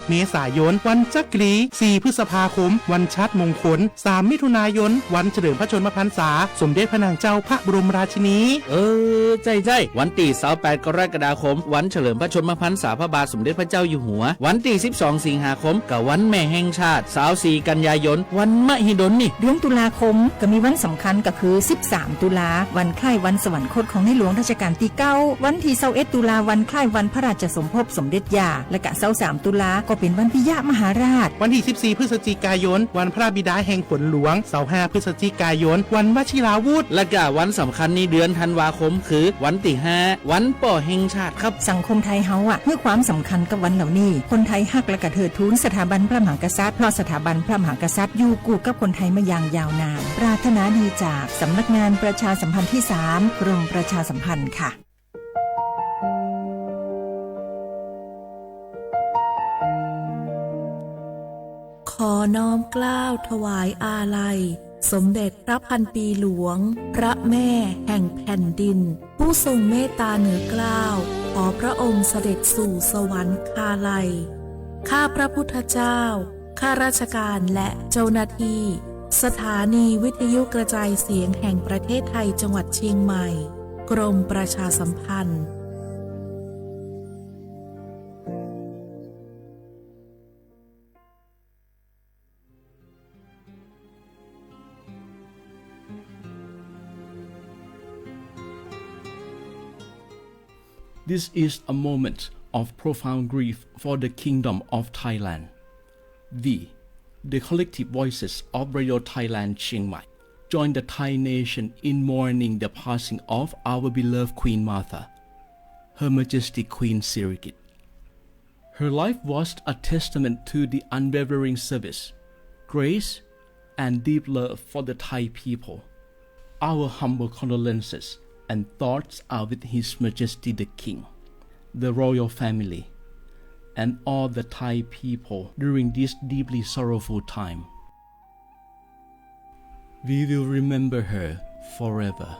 เมษายน วันจักรี สี่พฤษภาคม วันชาติมงคล สามมิถุนายน วันเฉลิมพระชนมพรรษา สมเด็จพระนางเจ้าพระบรมราชินี ใช่ใช่ วันที่ยี่สิบแปดกรกฎาคม วันเฉลิมพระชนมพรรษาพระบาทสมเด็จพระเจ้าอยู่หัว วันที่ยี่สิบสองสิงหาคม กับวันแม่แห่งชาติ สามสิบสี่กันยายน วันมหิดลนี่ เดือนตุลาคม ก็มีวันสำคัญก็คือ สิบสามตุลา วันคล้ายวันสวรรคตของในหลวงรัชกาลที่เก้า วันที่ยี่สิบเอ็ดตุลา วันคล้ายวันพระราชสมภพสมเด็จย่า และก็ยี่สิบสามตุลา ก็เป็นวันปิยมหาราช วันที่ยี่สิบสี่พฤศจิกายน วันพระบิดาแห่งฝนหลวง ยี่สิบห้าพฤศจิกายน วันวชิราวุธ และก็วันสำคัญในเดือนธันวาคมคือวันที่ห้า วันป้อแห่งชาติครับ สังคมไทยเฮาอะ ให้ความสำคัญกับวันเหล่านี้ คนไทยฮักและก็เทิดทูนสถาบันพระมหากษัตริย์ เพราะสถาบันพระมหากษัตริย์อยู่คู่กับคนไทยมาอย่างยาวนาน ปรารถนาดีจากสำนักงานประชาสัมพันธ์ที่สาม กรมประชาสัมพันธ์ค่ะ ขอน้อมเกล้าถวายอาลัย สมเด็จพระพันปีหลวง พระแม่แห่งแผ่นดิน ผู้ทรงเมตตาเหนือเกล้า ขอพระองค์เสด็จสู่สวรรคาลัย ข้าพระพุทธเจ้า ข้าราชการและเจ้าหน้าที่ สถานีวิทยุกระจายเสียงแห่งประเทศไทยจังหวัดเชียงใหม่ กรมประชาสัมพันธ์ This is a moment of profound grief for the Kingdom of Thailand. We, the collective voices of Radio Thailand Chiang Mai, join the Thai nation in mourning the passing of our beloved Queen Mother, Her Majesty Queen Sirikit. Her life was a testament to the unwavering service, grace, and deep love for the Thai people. Our humble condolences and thoughts are with His Majesty the King, the royal family, and all the Thai people during this deeply sorrowful time. We will remember her forever.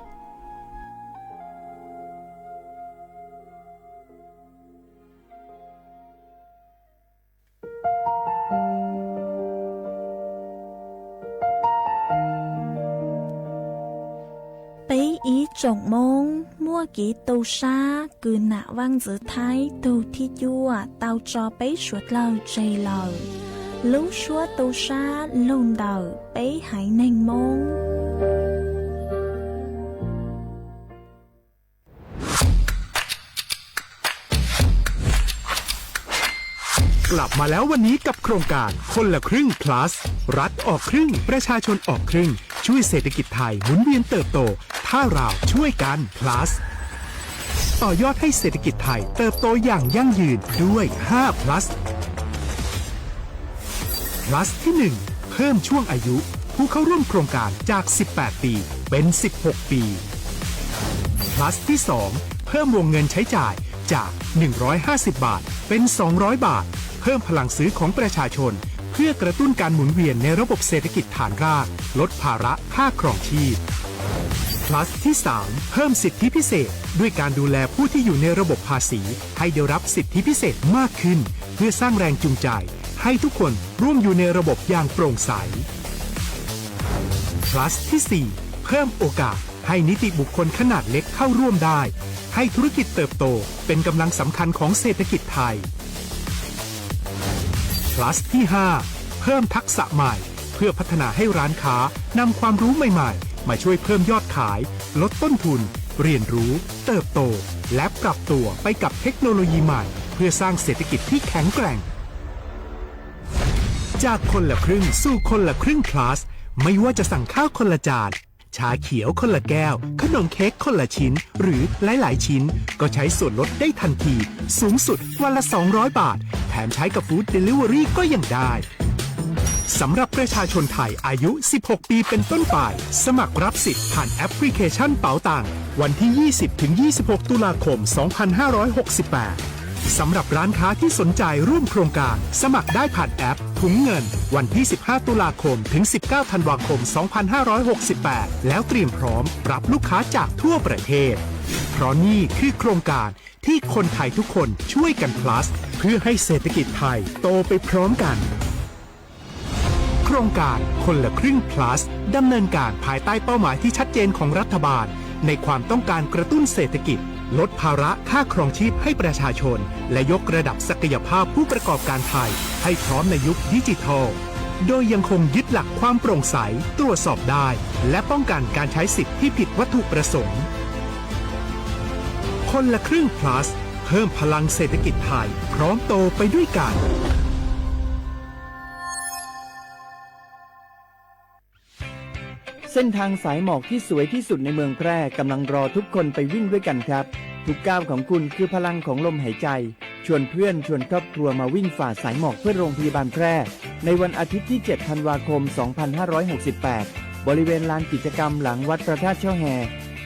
Peb ib tsoom Hmoob muaj kev tu sab kws nam Vaaj Ntxwv Thaib tug thib cuaj tau tso peb suav dlawg tseg lawm. Lub suab tu sab lug ntawm peb haiv neeg Moob. กลับมาแล้ววันนี้กับโครงการคนละครึ่ง plus รัฐออกครึ่ง ประชาชนออกครึ่ง ช่วยเศรษฐกิจไทยหมุนเวียนเติบโต ถ้าเราช่วยกัน plus ต่อยอดให้เศรษฐกิจไทยเติบโตอย่างยั่งยืนด้วย ห้า plus plus ที่ หนึ่ง เพิ่มช่วงอายุผู้เข้าร่วมโครงการจาก สิบแปด ปี เป็น สิบหก ปี plus ที่ สอง เพิ่มวงเงินใช้จ่ายจาก หนึ่งร้อยห้าสิบ บาท เป็น สองร้อย บาท เพิ่มพลังซื้อของประชาชน เพื่อกระตุ้นการหมุนเวียนในระบบเศรษฐกิจฐานราก ลดภาระค่าครองชีพ plus ที่ สาม เพิ่มสิทธิพิเศษ ด้วยการดูแลผู้ที่อยู่ในระบบภาษี ให้ได้รับสิทธิพิเศษมากขึ้น เพื่อสร้างแรงจูงใจ ให้ทุกคนร่วมอยู่ในระบบอย่างโปร่งใส plus ที่ สี่ เพิ่มโอกาสให้นิติบุคคลขนาดเล็กเข้าร่วมได้ ให้ธุรกิจเติบโตเป็นกำลังสำคัญของเศรษฐกิจไทย plus ที่ ห้า เพิ่มทักษะใหม่ เพื่อพัฒนาให้ร้านค้านำความรู้ใหม่ๆ มาช่วยเพิ่มยอดขาย ลดต้นทุน เรียนรู้ เติบโต และปรับตัวไปกับเทคโนโลยีใหม่ เพื่อสร้างเศรษฐกิจที่แข็งแกร่ง จากคนละครึ่งสู่คนละครึ่ง plus ไม่ว่าจะสั่งข้าวคนละจาน ชาเขียวคนละแก้ว ขนมเค้กคนละชิ้น หรือหลายๆ ชิ้น ก็ใช้ส่วนลดได้ทันที สูงสุดวันละ สองร้อย บาท แถมใช้กับ Food Delivery ก็ยังได้ สำหรับประชาชนไทยอายุ สิบหก ปีเป็นต้นไป สมัครรับสิทธิ์ผ่านแอปพลิเคชันเป๋าตัง วันที่ ยี่สิบ ถึง ยี่สิบหก ตุลาคม สองพันห้าร้อยหกสิบแปด สำหรับร้านค้าที่สนใจร่วมโครงการ สมัครได้ผ่านแอปถุงเงิน วันที่ สิบห้า ตุลาคม ถึง สิบเก้า ธันวาคม สองพันห้าร้อยหกสิบแปด แล้วเตรียมพร้อมรับลูกค้าจากทั่วประเทศ เพราะนี่คือโครงการที่คนไทยทุกคนช่วยกัน plus เพื่อให้เศรษฐกิจไทยโตไปพร้อมกัน โครงการคนละครึ่ง plus ดำเนินการภายใต้เป้าหมายที่ชัดเจนของรัฐบาล ในความต้องการกระตุ้นเศรษฐกิจ ลดภาระค่าครองชีพให้ประชาชน และยกระดับศักยภาพผู้ประกอบการไทย ให้พร้อมในยุคดิจิทัล โดยยังคงยึดหลักความโปร่งใส ตรวจสอบได้ และป้องกันการใช้สิทธิ์ที่ผิดวัตถุประสงค์ คนละครึ่ง plus เพิ่มพลังเศรษฐกิจไทย พร้อมโตไปด้วยกัน เส้นทางสายหมอกที่สวยที่สุดในเมืองแพร่กำลังรอทุกคนไปวิ่งด้วยกันครับ ทุกก้าวของคุณคือพลังของลมหายใจ ชวนเพื่อนชวนครอบครัวมาวิ่งฝ่าสายหมอกเพื่อโรงพยาบาลแพร่ ในวันอาทิตย์ที่ เจ็ด ธันวาคม สองพันห้าร้อยหกสิบแปด บริเวณลานกิจกรรมหลังวัดพระธาตุช่อแฮ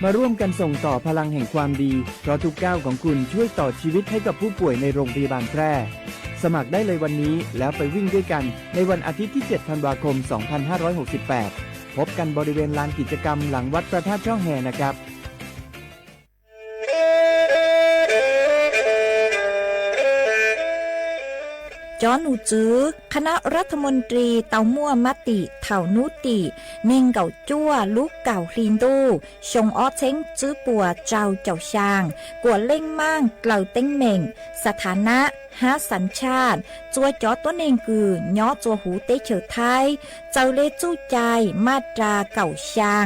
มาร่วมกันส่งต่อพลังแห่งความดี เพราะทุกก้าวของคุณช่วยต่อชีวิตให้กับผู้ป่วยในโรงพยาบาลแพร่ สมัครได้เลยวันนี้แล้วไปวิ่งด้วยกันในวันอาทิตย์ที่ เจ็ด ธันวาคม สองพันห้าร้อยหกสิบแปด พบกันบริเวณลานกิจกรรมหลังวัดพระธาตุช่อแฮนะครับ Cov num tswv คณะรัฐมนตรี tau muaj mab tim thaum hnub tim neeg nkaum cuaj lub kaum hli ntuj xyoo ob txheeb tswb puas rau caum xyaa kuas leej maaj dlaws teeb meem, xa tha nab hab xav tshaj txua cov tuab neeg kws nyob txua huv teb chaws Thaib, txawm le txuj cai maj ras kaum xyaa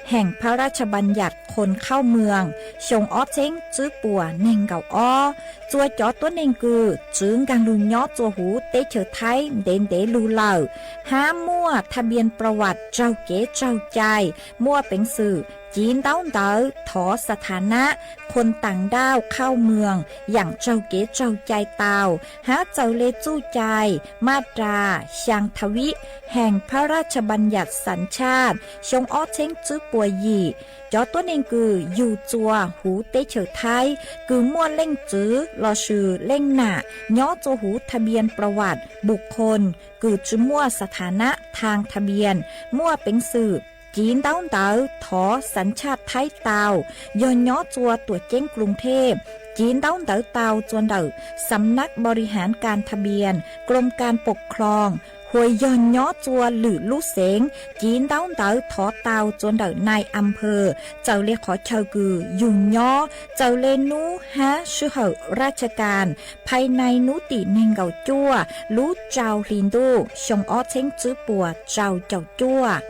heem phab raj tshab npab yam khon khauj mws xyoo ob txheeb tswb puas neeg nkaum ob. Txua cov tuab neeg kws txwv nkaag lug nyob txua huv teb chaws Thaib ntev ntev lug lawm hab muaj tha npias prawas raug kev raug cai, muaj peev xwm civ ntaub ntawv thov xa tha nab khon taam nrauj khauj mws yaam raug kev raug cai tau hab txawm le txuj cai maj ras xyaa tha vib heem phab raj tshab npab yam xav tshaj xyoo ob txheeb tswb puas yim. Cov tuab neeg kws yug txua huv teb chaws Thaib kws muaj leej txwv lossis leej nam nyob txua huv tha npias prawas npus khon kws tsi muaj xa tha nab thaaj tha npias, muaj peev xwm civ ntaub ntawv thov xav tshaj Thaib tau, yog nyob txua tuam ceeb Kloos Thej civ ntaub ntawv tau txua ntawm xam nab npo ri haav kas tha npias Kloos kas pom khloos, hos yog nyob txua lwm lub xeev civ ntaub ntawv thov tau txua ntawm nai a phawj txawm le qhov chaw kws yug nyob, txawm le nub hab sij hawm raj tshab kas phais nai hnub tim neeg nkaum cuaj lub rau hli ntuj xyoo ob txheeb tswb puas rau caum cuaj.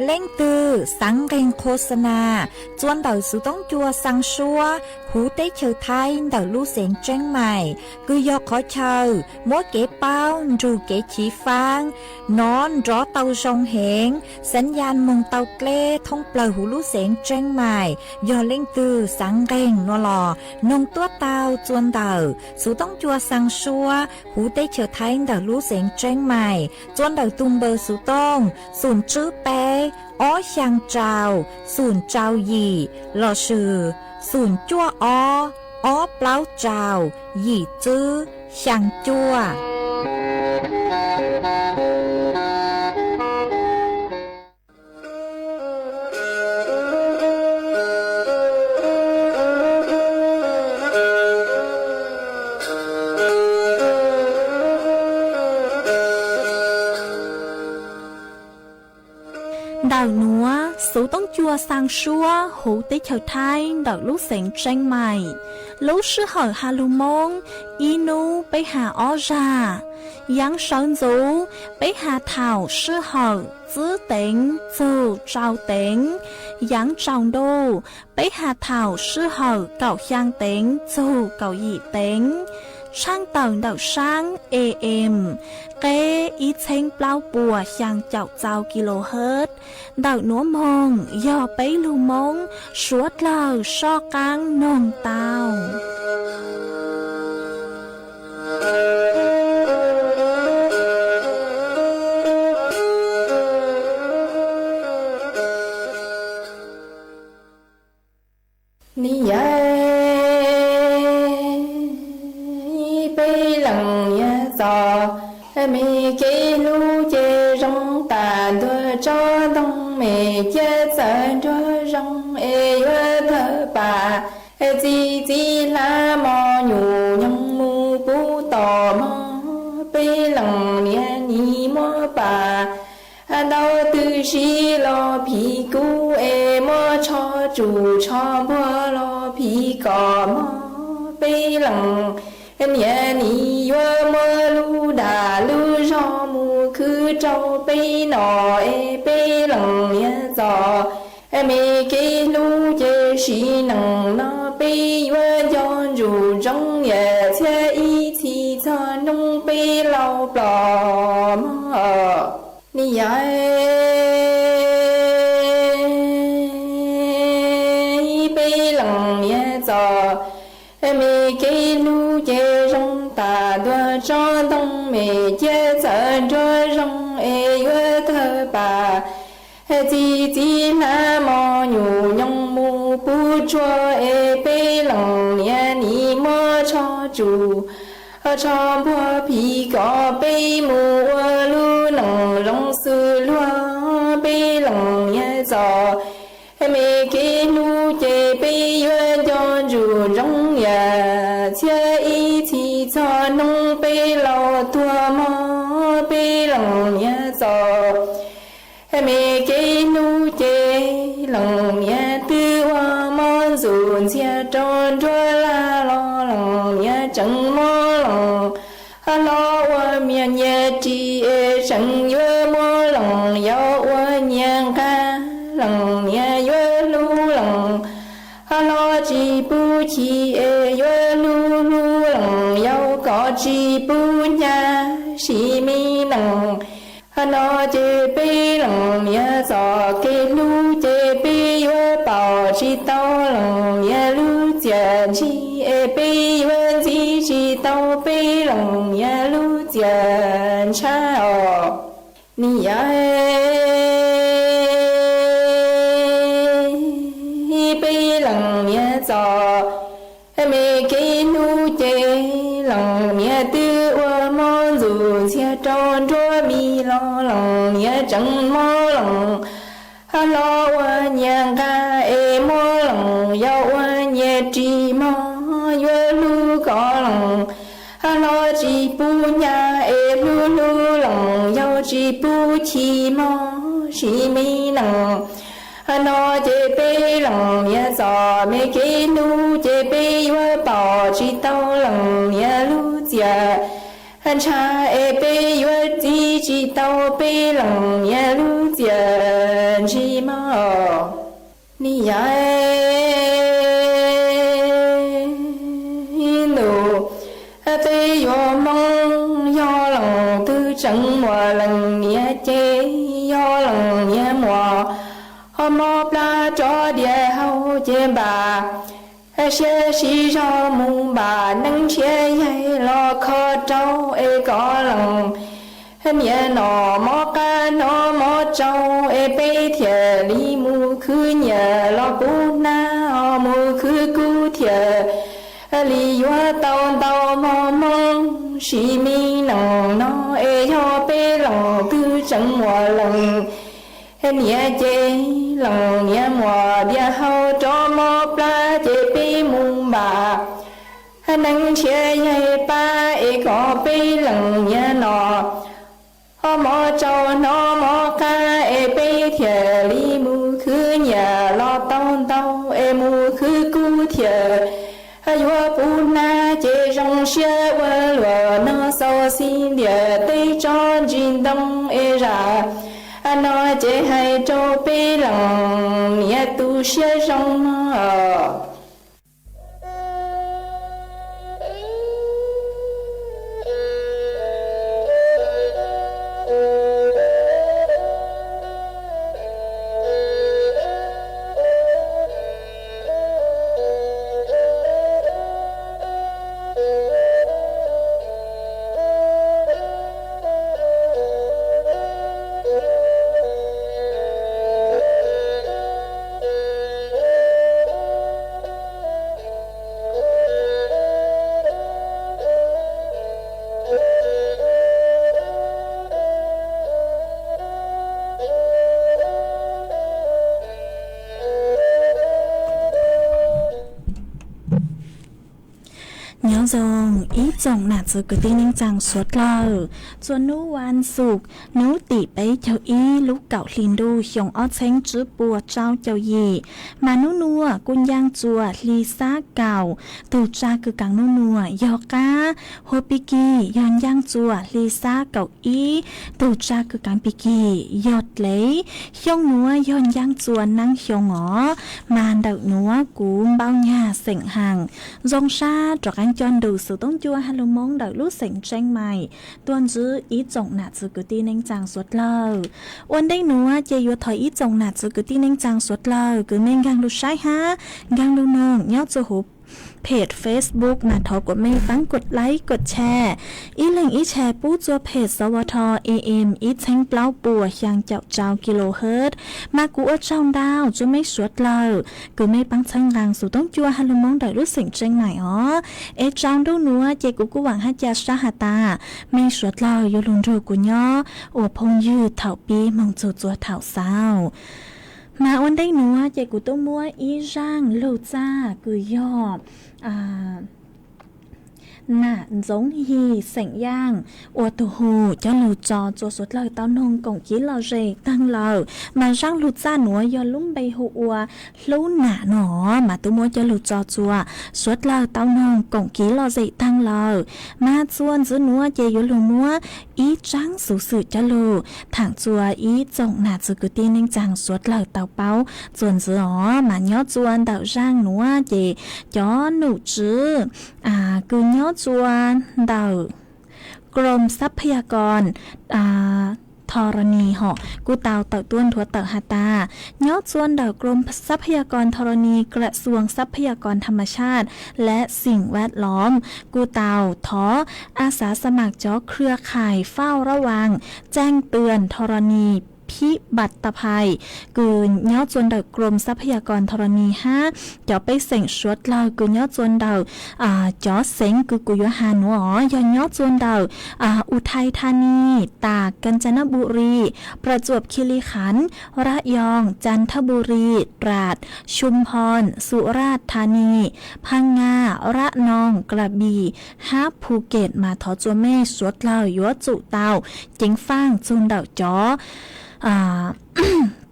Leej twg xaav nqeeg qho xa nas txua ntawm xuv toob cua xaa suab huv teb chaws Thaib ntawm lub xeev Tseeb Mais, kws yog qhov chaw muab kev paub nrug kev chiv faab nov nrov tau zoo heev, xav yaj moog tau dleb thoob plawg huv lub xeev Tseeb Mais. Yog leej twg xaav nqeeg nuav los noog tuab tau txua ntawm xuv toob cua xaa suab huv teb chaws Thaib ntawm lub xeev Tseeb Mais txua ntawm tug npawb xuv tooj xum tswb peb ob xyaa rau xum rau yim lossis xum cuaj ob ob plaub rau yim tswb xyaa cuaj. Ntawm nuav xuv toob cua xaa suab huv teb chaws Thaib ntawm lub xeev Tseeb Mais, lub sij hawm has lug Moob ib nub peb has ob zag. Yaav sawv ntxuv peb has thaum sij hawm tswb teev txug rau teev. Yaav tsaus ntuj peb has thaum sij hawm kaum xyaa teev txug kaum yim teev. Tshaaj tawm ntawm saab A M qeb ib txheeb plaub puas xyaa caum txau kilohertz. Ntawm nuav moog yog peb lug Moob suav dlawg soj qaab noog tau. Niam, peb leej niam txom, me kev hlub ces zoo tas ntuag tsob ntoo, me cia txawm nruab zoo es yuav tawg pas. Txiv txiv hla mos nyuam nyoog mus puv tom mog, peb leej niam nim muab pas ntau twg siv los phim kub es muab tsho tsum tsho npuag los phim kom mog, peb leej niam nim yuav muab lub dag lub zog mus khwv rau peb nom es peb leej niam txom, me kev hlub ces sim neej no peb yuav nco ntsuj ntsoov yam txhiab ib txhis txog hnub peb laus plos mog. Niam, peb leej niam txom, me kev hlub ces zoo tas ntuag tsob ntoo, me cia txawm nruab zoo es yuav tawg pas. Txiv txiv hla mos nyuam nyoog mus puv tsuag es peb leej niam nim muab tsho tsum tsho npuag phim kom peb mus ua lub neej zoo xws luag, peb leej niam txom, me kev hlub ces peb yuav nco ntsuj ntsoov yam txhiab ib txhis txog hnub peb laus tuag mog, peb leej niam txom, me kev hlub ces leej niam twb ua mob ntxuj ntxiag rau nruab laj los leej niam tseem mob leej hlo ua mias nyias ris es tseem yuav muab leej yau ua nyias nqa, leej niam yuav hlub leej hlo tsis pub chim es yuav hlub hlub leej yau kom tsis pub hnyav sim me neej no ces peb leej niam txom kev hlub ces peb yuav pauv tsis tau leej niam lub txiaj ntsig es peb yuav ntxiv tsis tau peb leej niam lub txiaj ntshav os. Niam, peb leej niam txom, me kev hlub ces leej niam twb ua mob ntxuj ntxiag rau nruab mis los leej niam tseem mob leej hlo ua nyias nqa es muab leej yau ua nyias ris mog, yuav hlub kom leej hlo tsis pub hnyav es hlub hlub leej yau tsis pub chim mog sim me neej no ces peb leej niam txom, me kev hlub ces peb yuav pauv tsis tau leej niam lub txiaj ntshav es peb yuav ntxiv tsis tau peb leej niam lub txiaj ntsig mog. Niam, ntuj, peb yuav Hmoob yog leej twg tseem muaj leej niam ces yog leej niam muaj, ho mob plab rov diav hau ces npam siab sib zog mus npam neeb nrhiav yaig los kho rau es kom leej niam no mob qab hnov mob tsau es peb thiaj li mus khwv nyiaj los pub hnab, mus khwv kub thiaj li yuav tau ntau mos Hmoob sim me neej no es yog peb leej twg tseem muaj leej niam ces leej niam muaj diav hau rov mob plab ces peb mus npam neeb nrhiav yaig pab es kom peb leej niam no ho mob tsau hnov mob qab es peb thiaj li mus khwv nyiaj los tau ntau es mus khwv kub thiaj yuav pub hnab ces zoo siab ua luaj no xaus xis ntiag teb tsob ntsis ntoo es zaj no ces hais rau peb leej niam tu siab zoo no. Nyob zoo ib tsoom nam txiv kwv tij neej tsaa suav dlawg, txuas nub vas xuv, nub tim peb caug ib lub kaum hli ntuj xyoo ob txheeb tsib puas tsau caug yim, mas nub nuav kuj ncaaj txuas hli xab kaum, tug tsaa kws kaav nub nuav yog qaab, huab pig kig yog ncaaj txuas hli xab kaum ib, tug tsaa kws kaav pig kig yog dlev, xyoo nuav yog ncaaj txuas naab xyoo os, mas ntawm nuav kuv npau nyag xeem haas zoo sab rov qaab coj nrug xuv toob cua ha lug Moob ntawm lub xeem Tseeb Mais tuaj ntsib ib tsoom nam txiv kwv tij neej tsaa suav dlawg. Ua ntej nuav ces yuav thov ib tsoom nam txiv kwv tij neej tsaa suav dlawg kws mej nkaag lug saib hab nkaag lug noog nyob txuas huv page Facebook mas thov kuas mej paab kod like kod share, ib leeg ib share pub txuas page S W T A M ib txheeb plaub puas xyaa caum tsau kilohertz. Mas kuv ua tsaug ntau txuas mej suav dlawg kws mej paab txhawb nqaa xuv toob cua ha lug Moob ntawm lub xeem Tseeb Mais os. Es tsau ntuj nuav ces kuv kuj vaam hab ca sab has tas mej suav dlawg yuav lug nrug kuv nyob ua phooj ywg thaum pib moog txug txuas thaum xaus. Mas ua ntej nuav ces kuv tub muab ib zaaj lug txaj kws yog Nam Ntxoov Yig xeem Yaaj ua tug hu coj lug tso txuas suav dlawg tau noog koom kiv lom zem taag lawm. Mas zaaj lug txaj nuav yog lub npe hu ua Hlub Nam no, mas tub muab coj lug tso txuas suav dlawg tau noog koom kiv lom zem taag lawm. Mas txuas ntxiv nuav ces yuav lug muab ib tsaab xuv xwm coj lug thaam txuas ib tsoom nam txiv kwv tij neej tsaa suav dlawg tau paub txuas ntxiv os. Mas nyob txuas ntawm zaaj nuav ces cov nom tswv kws nyob txuas ntawm Grom Sap Phaj Ya Koos Thorani hov kuj tau tawm tuab nthuav tawm has tas, nyob txuas ntawm Grom Sap Phaj Ya Koos Thorani, Krasuas Sap Phaj Ya Koos Tham Ma Chaj le Xim Vaj Lom kuj tau thov a xav xa mam cov khwj khais fauj rab vaas tseej twam Thorani Phib Npam Ta Phais kws nyob txuas ntawm Grom Sap Phaj Ya Koos Thorani hab cov pej xeem suav dlawg kws nyob txuas ntawm cov xeev kws kuv yuav has nuav os, yog nyob txuas ntawm Uthai Thani, tas Kanchanaburi, Prajwab Khili Khans, Rab Yoos, Canthab Buri, Ras, Shum Phon, Suraj Thani, Phaj Ngaa, Rab Noos, Krabis hab Phuket. Mas thov txuas mej suav dlawg yuav tsum tau ceev faaj txug ntawm cov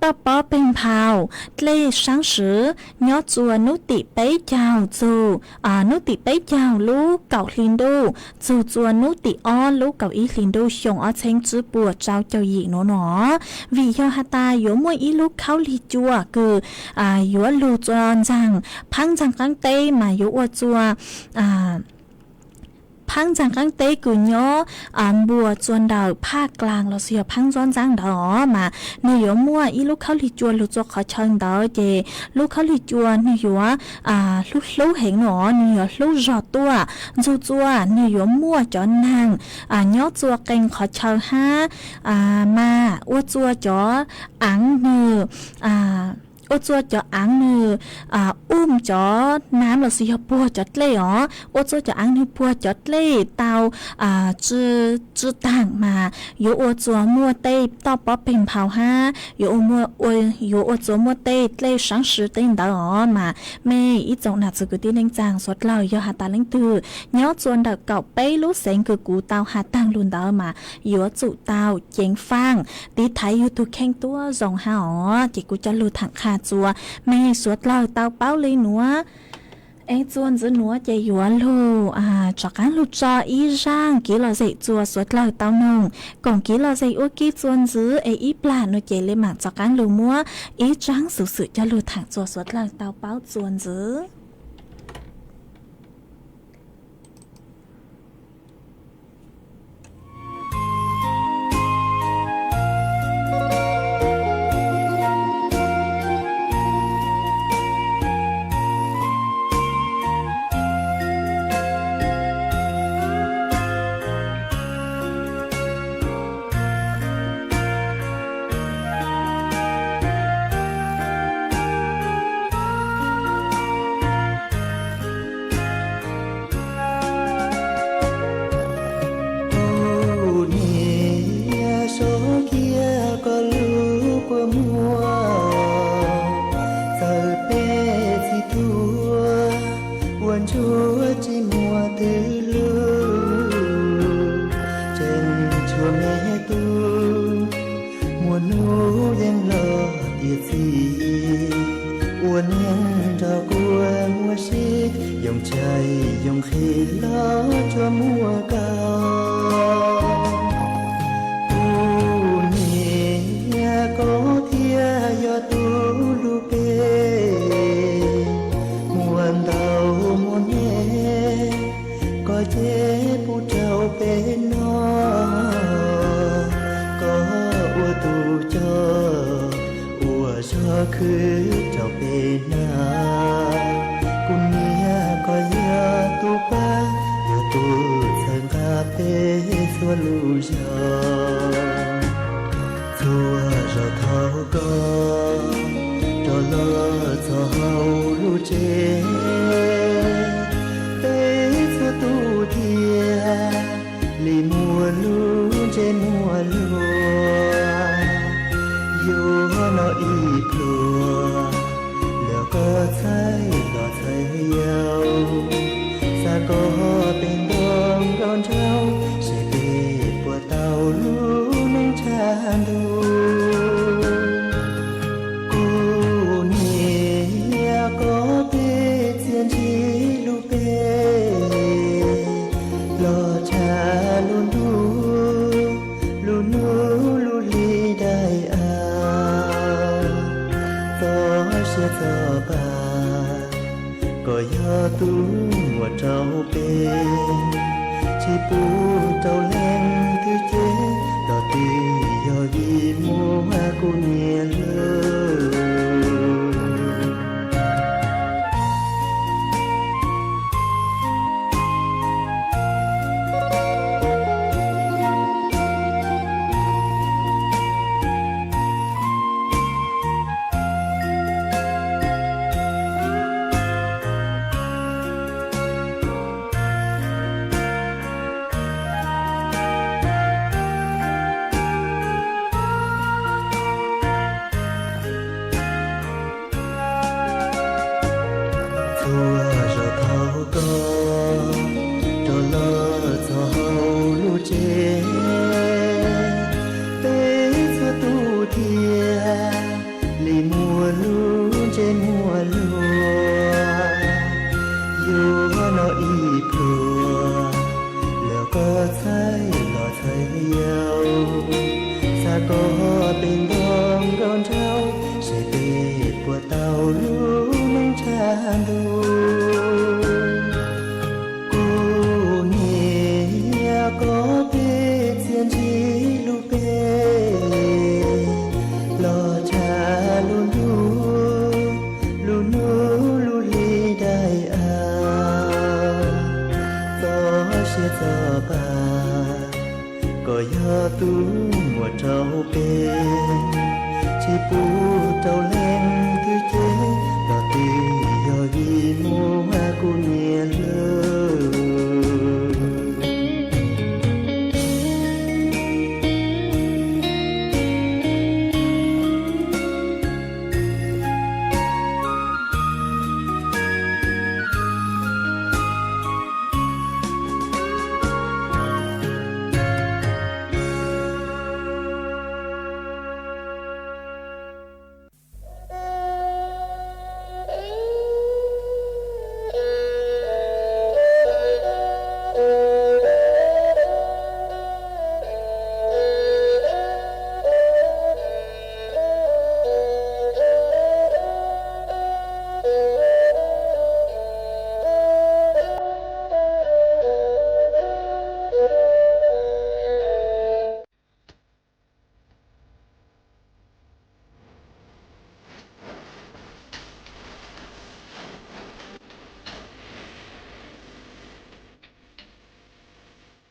toj pob peg nphau dlej saab swv nyob txuas nub tim peb caug txug nub tim peb caug lub kaum hli ntuj txug txuas nub tim ob lub kaum ib hli ntuj xyoo ob txheeb tsib puas tsau caug yim nuav no. Vim yog has tas yuav muaj ib lub khaub lig cua kws yuav lug txuas ntxaag phaab ntxaag qaab teb mas yuav ua txuas phaab ntxaag qaab teb kws nyob npuas txuas ntawm Phaj Klaas lossis yog phaab ntxob ntxaab ntawd os, mas nwg yuav muaj ib lub khaub lig cua lug txuas qhov chaw ntawd ces lub khaub lig cua nwg yuav hlub hlub heev no, nwg yuav hlub zog tuaj. Ntxug txuas nwg yuav muaj cov naag nyob txuas qee qhov chaw hab mas ua txuas cov aav nwg ua txuas cov aav nwg um cov nam lossis yog puag cov dlej os, ua txuas cov aav nwg puag cov dlej tau tsi taag mas yuav ua txuas muaj tej toj pob peg nphau hab yuav ua txuas muaj tej dlej saab swv tej ntawd os. Mas mej ib tsoom nam txiv kwv tij neej tsaa suav dlawg yog has tas leej twg nyob txuas ntawm kaum peb lub xeev kws kuv tau has taag lug ntawd mas yuav tsum tau ceev faaj tiv thaiv yug tug kheej tuab zoo hab os. Ces kuv coj lug thaam qha txuas mej suav dlawg tau paub le nuav. Es txuas ntxiv nuav ces yuav lug rov qaab lug tso ib zaaj kiv lom zem txuas suav dlawg tau noog koom kiv lom zem ua ke txuas ntxiv. Es ib plag nuav ces le maam rov qaab lug muab ib tsaab xuv xwm coj lug thaam txuas suav dlawg tau paub txuas ntxiv. Ntsuag tsis muaj twg lug, tseem tshuav me tub. Muaj hnub yeej los tiav txiv, ua neeg nrog kua muaj sib, yoo tshais yoo qhi los tsuas muaj koj. Kuv niam, koj thiaj yog tub lub peb, muaj ntau muaj me, koj ces pub rau peb noj. Koj ua tus coj, ua zog khwv rau peb hnav. Kuv niam, koj yog tus pab, yog tus txhawb nqa peb txhua lub zog. Txhua zaus thaum koj rov los txog hauv lub tsev, peb txhua tus thiaj li muaj lub ntsej muag luag. Yuav noj ib pluag, los koj txhais hlob txhais yau, xa koj pem nrog nkauj nraug, seb peb puas tau lub neej tshav ntuj. Kuv niam, koj peb txiaj ntsig lub peb, los tshav lub ntuj, lub hnub lub hli daim av, txoj sia txoj pa, koj yog tus muab rau peb, tsis pub rau leej twg cem, los twb yog vim muaj kuv niam hlub. Txhua zaus thaum koj rov los txog hauv lub tsev, peb txhua tus thiaj li muaj lub ntsej muag luag. Yuav noj ib pluag, los koj txhais hlob txhais yau, xa koj pem nrog nkauj nraug, seb peb puas tau lub neej tshav ntuj. Kuv niam, koj peb txiaj ntsig lub peb, los tshav lub ntuj, lub hnub lub hli daim av, txoj sia txoj pa, koj yog tus muab rau peb, tsis pub rau leej twg cem, los twb yog vim muaj kuv niam hlub.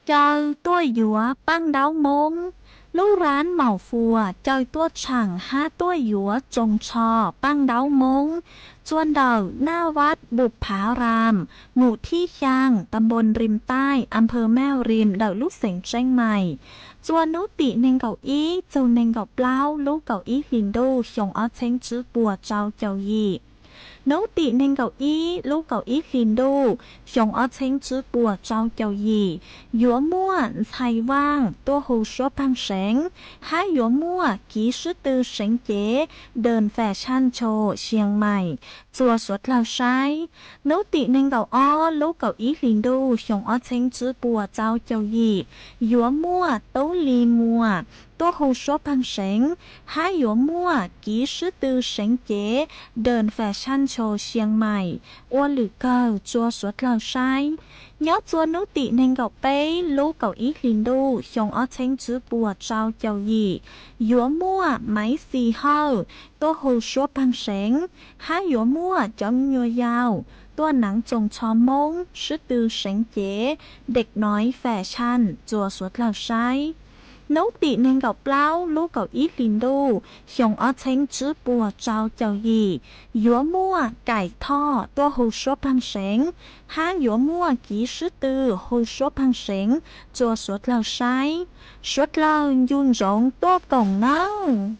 Caw tuaj yuav Paj Ntaub Moob. Lub rab maum fuas caw tuaj tshaam hab tuaj yuav tsoo tsho Paj Ntaub Moob txua ntawm Naj Vaj Npum Phav Ram, mus thib xyaa, ta npoo Rim Taij, a nphawv Maj Rim, ntawm lub xeev Tseeb Mais, txua hnub tim nees nkaum ib txug nees nkaum plaub lub kaum ib hlis ntuj xyoo ob txheeb tswb puas rau caum yim. Hnub tim nees nkaum ib lub kaum ib hlis ntuj xyoo ob txheeb tsib puas rau caum yim, yuav muaj ntxhais vaaj tuaj hu suab pheej seev, hab yuav muaj kiv sib tw seev cev Đờn Fashion Show Siang Maim txua suav dlawg saib. Hnub tim nees nkaum ob lub kaum ib hlis ntuj xyoo ob txheeb tsib puas rau caum yim, yuav muaj Tub Lis Muas tuaj hu suab pheej seev, hab yuav muaj kiv sib tw seev cev Đờn Fashion Show Siang Maim ua lwm kawg txua suav dlawg saib. Nyob txua hnub tim nees nkaum peb lub kaum ib hlis ntuj xyoo ob txheeb tsib puas rau caum yim, yuav muaj Maiv Xis Hawj tuaj hu suab pheej seev, hab yuav muaj cov me nyuam yaus tuaj hnav txoos tsho Moob sib tw seev cev Dak Nois Fashion txua suav dlawg saib. Hnub tim nees nkaum plaub lub kaum ib hlis ntuj xyoo ob txheeb tsib puas rau caum yim, yuav muaj Kaim Thoj tuaj hu suab pheej seev, hab yuav muaj kiv sib tw hu suab pheej seev txua suav dlawg saib. Suav dlawg ncu ntsoov tuaj koom nawb.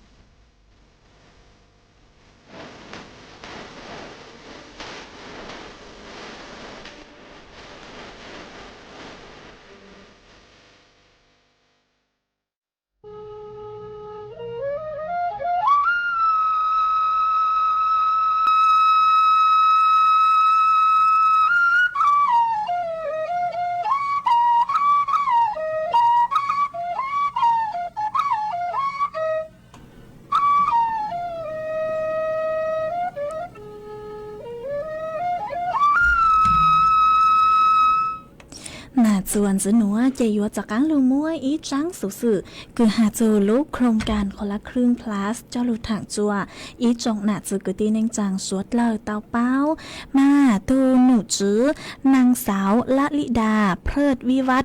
Nam txuas ntxiv nuav ces yuav rov qaab lug muab ib tsaab xuv xwm kws has txug lub โครงการคนละครึ่ง Plus coj lug thaam rua ib tsoom nam txwv kwv tij neej tsaa suav dlawg tau paub. Mas tug num tswv นางสาว ละลิดา เพลิดวิวั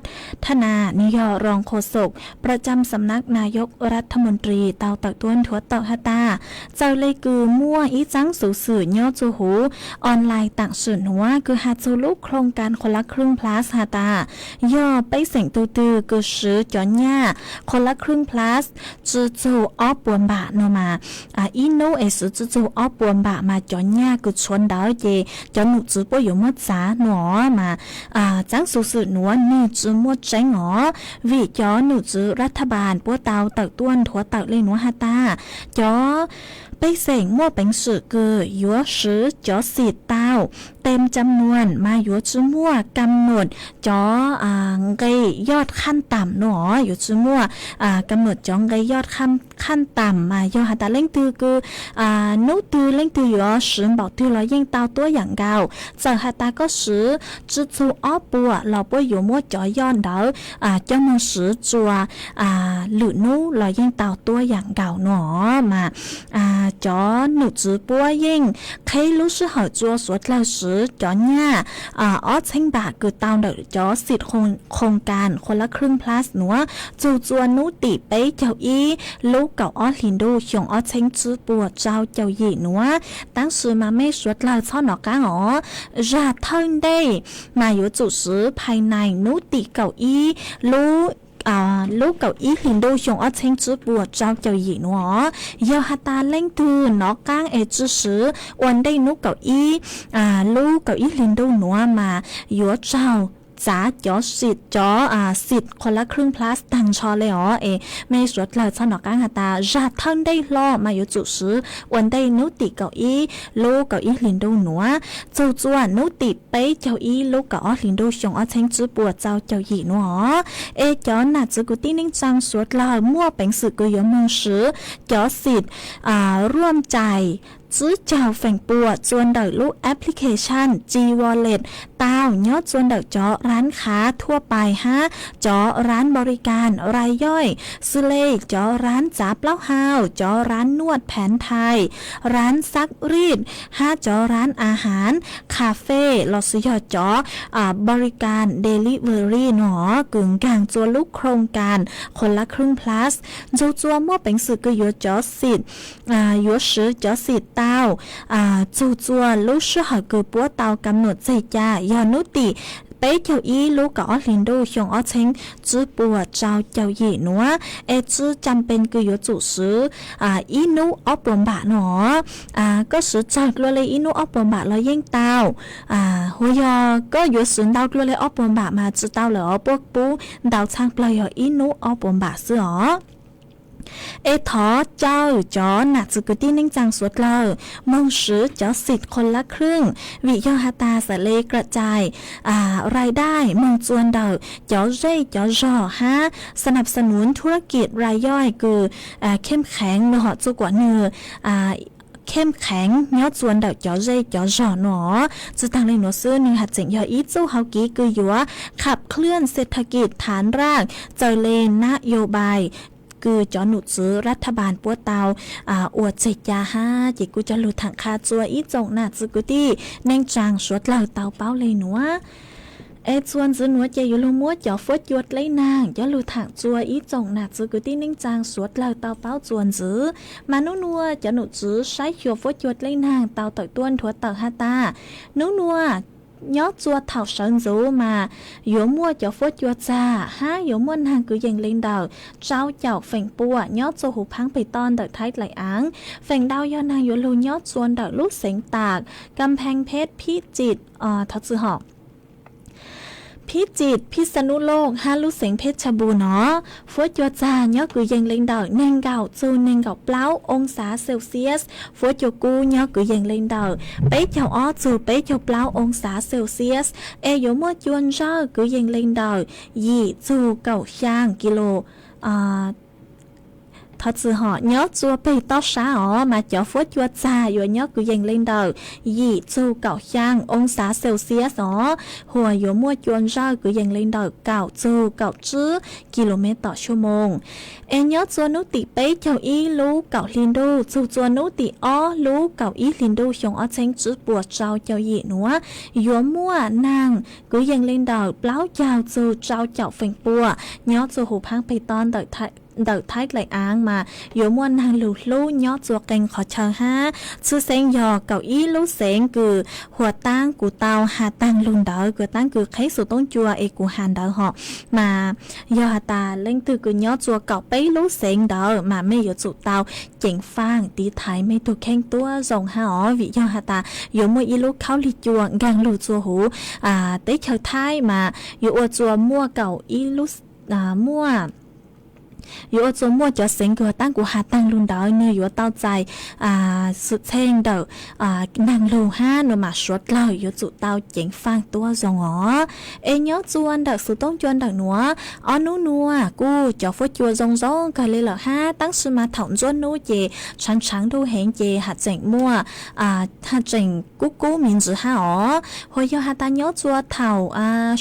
ฒนา nwg yog รองโฆษก ประจำสำนักนายกรัฐมนตรี tau tawm tuaj nthuav tawm has tas, txawm le kws muaj ib tsaab xuv xwm nyob rua huv online taam sim nuav kws has txug lub โครงการคนละครึ่ง Plus has tas, yog pej xeem tug twg kws swv cov nyaj คนละครึ่ง Plus tsi txug ob puas npam nuav mas, ib nub es swv tsi txug ob puas npam mas cov nyaj kws tshuav ntawd ces cov num tswv puab yuav muab txav nuav mas, tsaab xuv xwm nuav nwg tsi muaj tseeb os, vim cov num tswv รัฐบาล puab tau tawm tuaj nthuav tawm le nuav has tas, cov pej xeem muaj peev xwm kws yuav swv cov xim tau tem cam nuam mas yuav tsi muaj kam num cov nqe yoj khaj tam nuav os, yuav tsi muaj kam num cov nqe yoj khaj tam mas yog has tas leej twg kws nub twg leej twg yuav swv npaum twg los yeej tau tuab yaam nkaus. Txawm has tas koj swv tsi txug ob puas los puab yuav muab cov yoj ntawd coj moog swv rua lwm nub los yeej tau tuab yaam nkaus nuav mas cov num tswv puab yeej qheb lub sij hawm rua suav dlawg swv cov nyaj ob txheeb npam kws tau ntawm cov xim โครงการคนละครึ่ง Plus nuav txug rua nub tim peb caug ib lub kaum ob hlis ntuj xyoo ob txheeb tsib puas rau caum yim nuav. Tab sis mas mej suav dlawg txhob nov qaab os, zag thawj ntej mas yuav tsum swv ภายใน nub tim kaum ib lub lub kaum ib hlis ntuj xyoo ob txheeb tsib puas rau caum yim nuav os. Yog has tas leej twg nov qaab es tsi swv ua ntej nub kaum ib lub kaum ib hlis ntuj nuav mas yuav raug txav cov xim, cov xim คนละครึ่ง Plus taag nrho le os. Es mej suav dlawg txhob nov qaab has tas zag thawj ntej hlo mas yuav tsum swv ua ntej nub tim kaum ib lub kaum ib hlis ntuj nuav txug rua nub tim peb caug ib lub kaum ob hlis ntuj xyoo ob txheeb tsib puas rau caum yim nuav os. Es cov nam txwv kwv tij neej tsaa suav dlawg muaj peev xwm kws yuav moog swv cov xim ร่วมจ่าย tsib caug feem pua rua ntawm lub application G Wallet tau nyob rua ntawm cov ร้านค้าทั่วไป hab cov ร้านบริการรายย่อย xws le cov ร้าน txav plaub hau, cov ร้านนวดแผนไทย, ร้านซักรีด hab cov ร้านอาหาร cà phê lossis yog cov บริการ delivery nuav kws nkaag rua lub โครงการคนละครึ่ง Plus. Ntsug rua muaj peev xwm kws yuav cov xim, yuav swv cov xim tau txug rua lub sij hawm kws puab tau kam num txeg ca yog nub tim peb caug ib lub kaum ob hli ntuj xyoo ob txheeb tsib puas rau caum yim nuav, es tsw cam pees kws yuav tsum swv ib nub ob puas npam no. Koj swv tsawg dlua le ib nub ob puas npam los yeej tau. Hos yog koj yuav swv ntau dlua le ob puas npam mas tsi tau lawm os, puab pub ntau txhaaj plawg yog ib nub ob puas npam xwb os. Es thov caw cov nam txwv kwv tij neej tsaa suav dlawg moog swv cov xim qhua lab khwj, vim yog has tas xaav le kawm cai rai daj moog tsua ntawm cov zej cov zog hab xanab xanuv thub lab kis rai yoj kws kheem kheev nua hom tsua kuam nwg kheem kheev nyob tsua ntawm cov zej cov zog nua. Tsi taag le nuav xwb, nwg has tseem yog ib txuj hauv kev kws yuav kham khwj xet thas kis thav nraj txawm le nab yo npais kws cov num tswv rab thaj npaas puab tau ua tseg ca hab. Ces kuv cov lug thaam qha tsua ib tsoom nam txwv kwv tij neej tsaa suav dlawg tau paub le nuav. Es tsua ntxiv nuav ces yuav lug muab cov fuab cua dleb naag cov lug thaam tsua ib tsoom nam txwv kwv tij neej tsaa suav dlawg tau paub tsua ntxiv. Mas nub nuav cov num tswv saib xyuas fuab cua dleb naag tau tawm tuaj nthuav tawm has tas, nub nuav nyob tsua thaum sawv ntxuv mas yuav muaj cov fuab cua txag hab yuav muaj naag kwv yees le ntawm rau caum feem pua nyob tsua huv phaab peg toj ntawm Thaib Dlaim Aav. Feem ntau yog naag yuav lug nyob tsua ntawm lub xeev Tas, Kam Pheej Phej, Phij Tsim, thov txwm hom, Phij Tsim, Phij Xa Nub Looj hab lub xeev Phej Tshaj Npus no. Fuab cua txag nyob kwv yees le ntawm neeg nkaum txug neeg nkaum plaub oo xav Celsius, fuab cua kub nyob kwv yees le ntawm peb caug ob txug peb caug plaub oo xav Celsius, es yuav muaj cua ntsawj kwv yees le ntawm yim txug kaum xyaa kis lus Thov txwm hom, nyob tsua peg toj sab os mas cov fuab cua txag yuav nyob kwv yees le ntawm yim txug kaum xyaa oo xav Celsius os, hos yuav muaj cua ntsawj kwv yees le ntawm kaum txug kaum tsib kis lus mev tom xuab moos. Es nyob tsua nub tim peb caug ib lub kaum hli ntuj txug tsua nub tim ob lub kaum ib hli ntuj xyoo ob txheeb tsib puas rau caum yim nuav, yuav muaj naag kwv yees le ntawm plaub caug txug rau caum feem pua nyob tsua huv phaab peg toj ntawm Thaib Dlaim Aav mas yuav muaj naag lug hlub nyob tsua qee qhov chaw hab. Tshwj xeeb yog kaum ib lub xeev kws huam taab kuv tau has taag lug ntawd, kuv taab kws qheb xuv toob cua es kuv has ntawd hos, mas yog has tas leej twg kws nyob tsua kaum peb lub xeev ntawd mas mej yuav tsum tau ceev faaj tiv thaiv mej tug kheej tuab zoo hab os, vim yog has tas yuav muaj ib lub khaub lig cua nkaag lug tsua huv teb chaws Thaib mas yuav ua tsua muaj kaum ib lub, muaj, yuav ua tsua muaj cov xeev kws huam taab kuv has taag lug ntawd nwg yuav tau txais xwm txheej ntawm naag lug hab nua mas suav dlawg yuav tsum tau ceev faaj tuab zoo os. Es nyob tsua ntawm xuv toob cua ntawm nuav, ob nub nuav kuj cov fuab cua zoo zoo kawg le lawm hab, tab sis mas thaum ntsuab nub ces tshaav tshaav ntuj heev ces has tseem muaj, has tseem kub kub miv ntsis hab os. Hos yog has tas nyob tsua thaum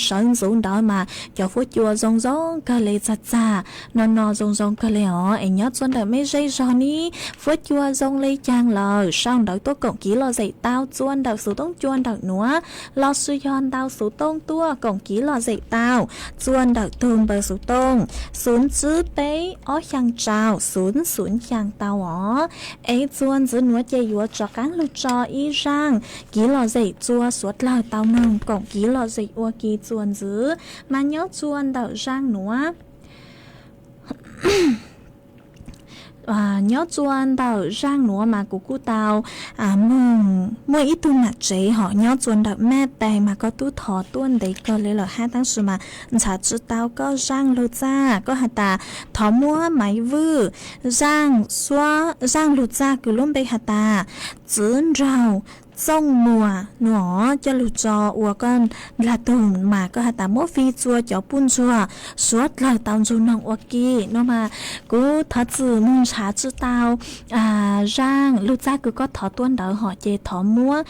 sawv ntxuv ntawd mas cov fuab cua zoo zoo kawg le, txag txag no no zoo zoo kawg le os. Es nyob tsua ntawm mej zej zog ne, fuab cua zoo le caag lawm, sau ntawv tuaj koom kev lom zem tau tsua ntawm xuv toob cua ntawm nuav, lossis yog ntau xuv toob tuaj koom kev lom zem tau tsua ntawm tug npawb xuv toob xum tsib peb ob xyaa rau xum xum xyaa tau os. Es tsua ntxiv nuav ces yuav rov qaab lug tso ib zaaj kev lom zem tsua suav dlawg tau noog koom kev lom zem ua ke tsua ntxiv, mas nyob tsua ntawm zaaj nuav nyob tsua ntawm zaaj nuav mas kuv kuj tau moog muaj ib tug nam tsev hos nyob tsua ntawm Maj Tais mas koj tub thov tuaj ntev kawg le lawm hab, tab sis mas nrhav tsi tau koj zaaj lug txaj. Koj has tas thov muab maiv vwj zaaj, zaaj lug txaj kws lub npe has tas Txiv Nraug Txooj Muas nuav coj lug tso ua koj ndlag tug, mas koj has tas muab fij tsua cov puj ntsuag suav dlawg tau ntsug noog ua ke nua mas kuv thov txim moog nrhav tsi tau zaaj lug txaj kws koj thov tuaj ntawd hos ces thov muab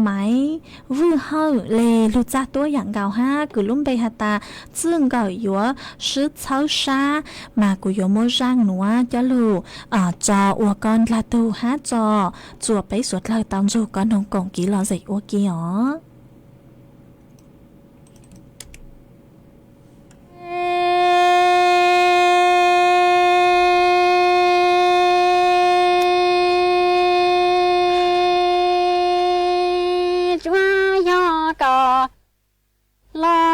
maiv vwj hawj le lug txaj tuab yaam nkaus hab kws lub npe has tas Txwj Nkawm Yuav Sib Txhawb Sab, mas kuv yuav muab zaaj nuav coj lug tso ua koj ndlag tug hab tso tsua peb suav dlawg tau ntsug koj noog koom kev lom zem ua ke os. Tsuav yog kom los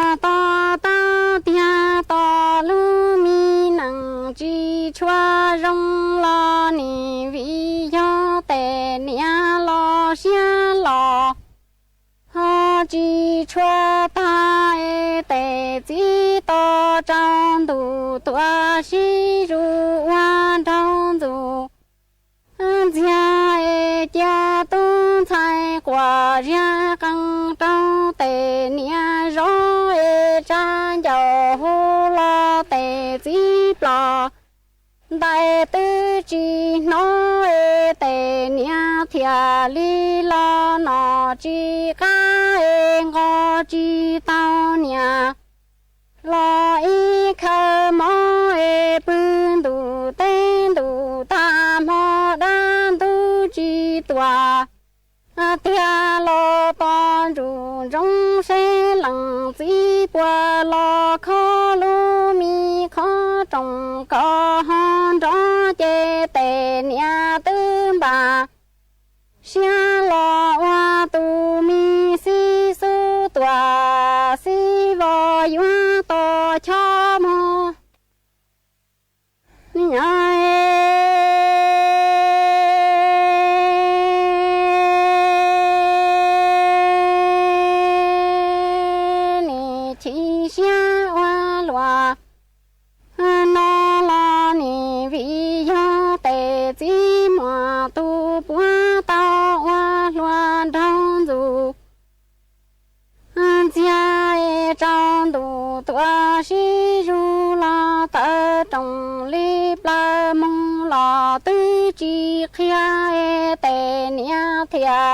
es tes txiv to rau ntuj tuaj sib zuj ua nraug ntxuj ntxiag es cia tub ntxhais quas ziab qee rau tes niam zov es tsa ncauj hu los tes txiv ploj ntais twb tsis hnov es tes niam thiaj li los nom tsis qab es nqos tsis tau niam los ib khawv mob es pw ntuj teb ntuj tag hmo dab ntub tsis tuaj tiag los tos ntsuj ntsoov seb leej txiv puas los kho lub me qhov rooj kom ho nrov ces tes niam twb npaj siab los ua tus me xib xub tuaj xib vos yuav tos chob mog. Nyob nim chim siab ua luaj no los nim vim yog tes txiv muaj tus puav tau ua hluas nraug ntxuj ntxiag es rau ntuj tuaj sib zug los tawm rooj li plaws moog los twb tsis qhia es tes niam thiaj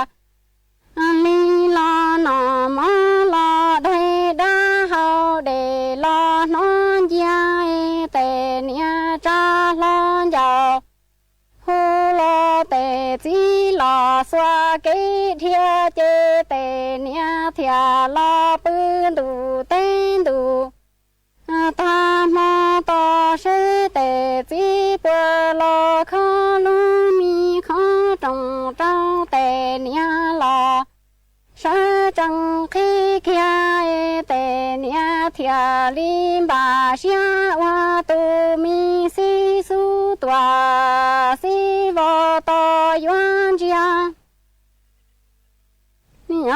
li los noj mov los daig dab hau dej los hnov ncia es tes niam tsa hlo ncauj hu los tes txiv los xuas kev dhia ces tes niam thiaj los pw ntuj teb ntuj tag hmo tos seb tes txiv puas los kho lub me qhov rooj rau tes niam los sawv tsees qhib kiag es tes niam thiaj li npaj siab ua tus me xib xub tuaj xib vos tos yuav ntsia. Nyob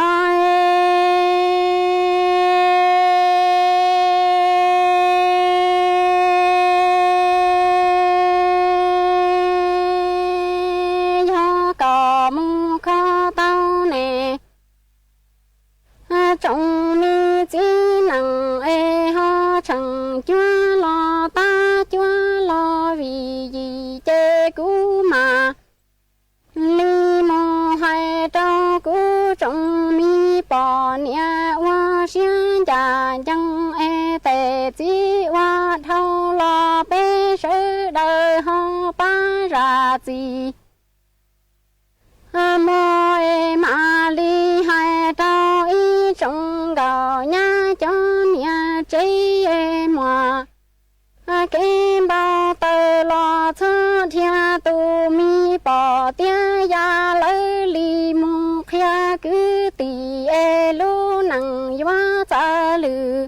yog kom mus kho tau ne tsoom me txiv nees es ho tseem cuab los tab cuab los vim yim ces kuv mam li mus hais rau kuv tsoom me poj niam ua siab ncaj ncees es tes txiv ua dhau los peb sawv daws ho pab zam txim muag es mam li hais rau ib tsoom nkauj nyab cov niam tsev es muaj kev npau taws los txhob dhia tus me poj tiab yam lawv li mus qhia kwv tij es lub neej yuav txawv lwm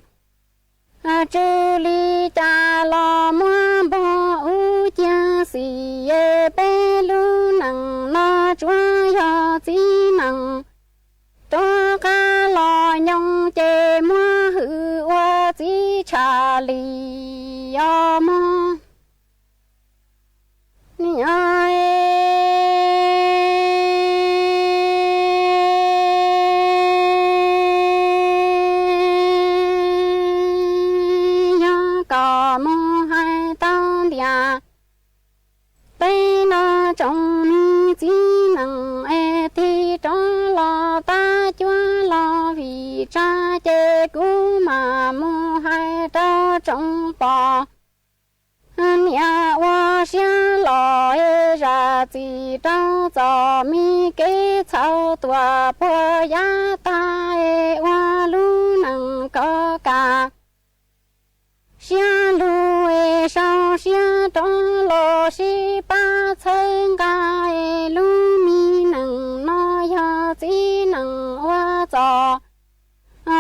tsw li cas los muab npog ub ciag xim es peb lub neej no tsuav yog txiv neej rov qab los nyoog ces muab hwm ua txiv tshaj li os mog. Yog kom mus hais tau ntiag peb no tsoom me txiv nees es tig rov los tab cuab los vim tsa ces kuv mam mus hais rau tsoom poj niam ua siab los es zam txim rau txoj me kev txhaum tuaj puag yav tag es ua lub neej kom kaj siab lug es sau siab rov los sib pab txhawb nqa es lub me neej no yog txiv neej ua txoj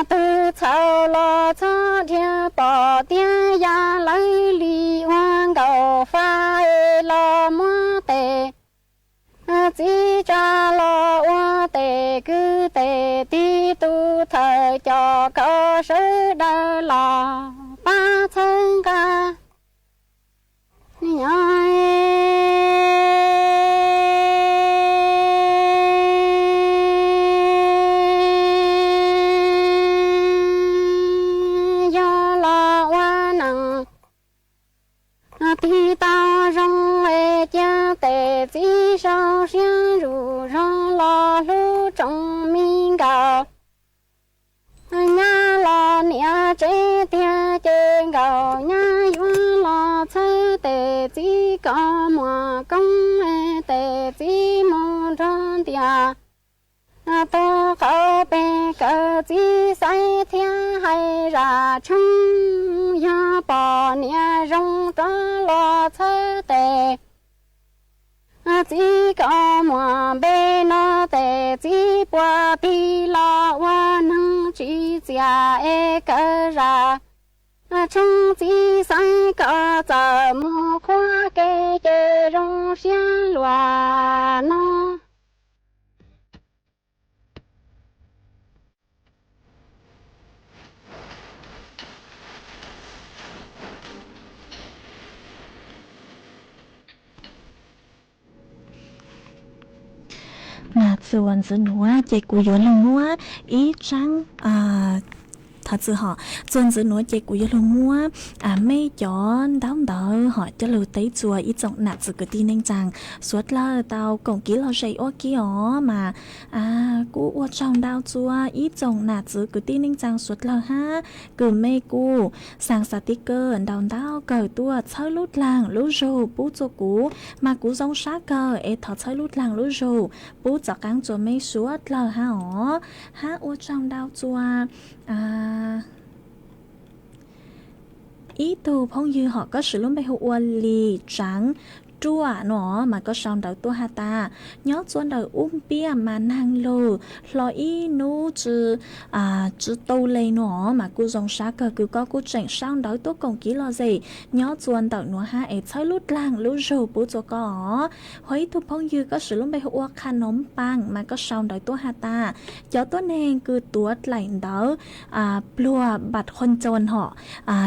twg txhaum los txhob dhia pom tiag yam lawv li ua nkaus fa es los muab tes txiv tsa los ua tes kwv tes tij tus khaws cov kauv sawv daws los pab txhawb nqa. Yog los ua neej tig tau zoo es cia tes txiv sau siab ntsuj zog los hlub tsoom me nkauj. Nyab los niam tsev tiag ces nkauj nyab yuav los txhawb tes txiv kom muaj koob, tes txiv mus nrog ntias tus qauv pes kawm txiv xaiv thiab hais zaj tshoob. Yog pom niam zoo rov los txhawb tes txiv kom muaj npe no, tes txiv puas tig los ua neeg tsis txias es kawm zaj tshoob txiv xaiv kom txawm mus qhuab kev ces zoo siab luaj no. Mas txuas ntxiv nuav ces kuv yuav lug muab ib tsaab, thov txim hom, txuas ntxiv nuav ces kuv yuav lug muab mej cov ntaub ntawv hom coj lug teb txuas ib tsoom nam txiv kwv tij neej tsaa suav dlawg tau koom kiv lom zem ua ke os. Mas kuj ua tsaug ntau txuas ib tsoom nam txiv kwv tij neej tsaa suav dlawg hab kws mej kuj xaa xav tiv kawg ntau ntau kawg tuaj txhawb lub dlaag lub zug pub txuas kuv, mas kuv zoo sab kawg es thov txhawb lub dlaag lub zug pub txaus qaab txuas mej suav dlawg hab os. Hab ua tsaug ntau txuas ib tug phooj ywg hom koj siv lub npe hu ua Lis Tsaav Ruaj no, mas koj sau ntawv tuaj has tas nyob txuas ntawm Ub Npiaj mas naag lug hlo ib nub tsi tu le no, mas kuj zoo sab kawg kws koj kuj tseem sau ntawv tuaj koom kiv lom zem nyob txuas ntawm nuav hab es txhawb lub dlaag lub zug pub txuas koj os. Ho ib tug phooj ywg koj siv lub npe hu ua Qha Noov Paas mas koj sau ntawv tuaj has tas cov tuab neeg kws tuav dlaim ntawv pluag bat qhua ncoos hom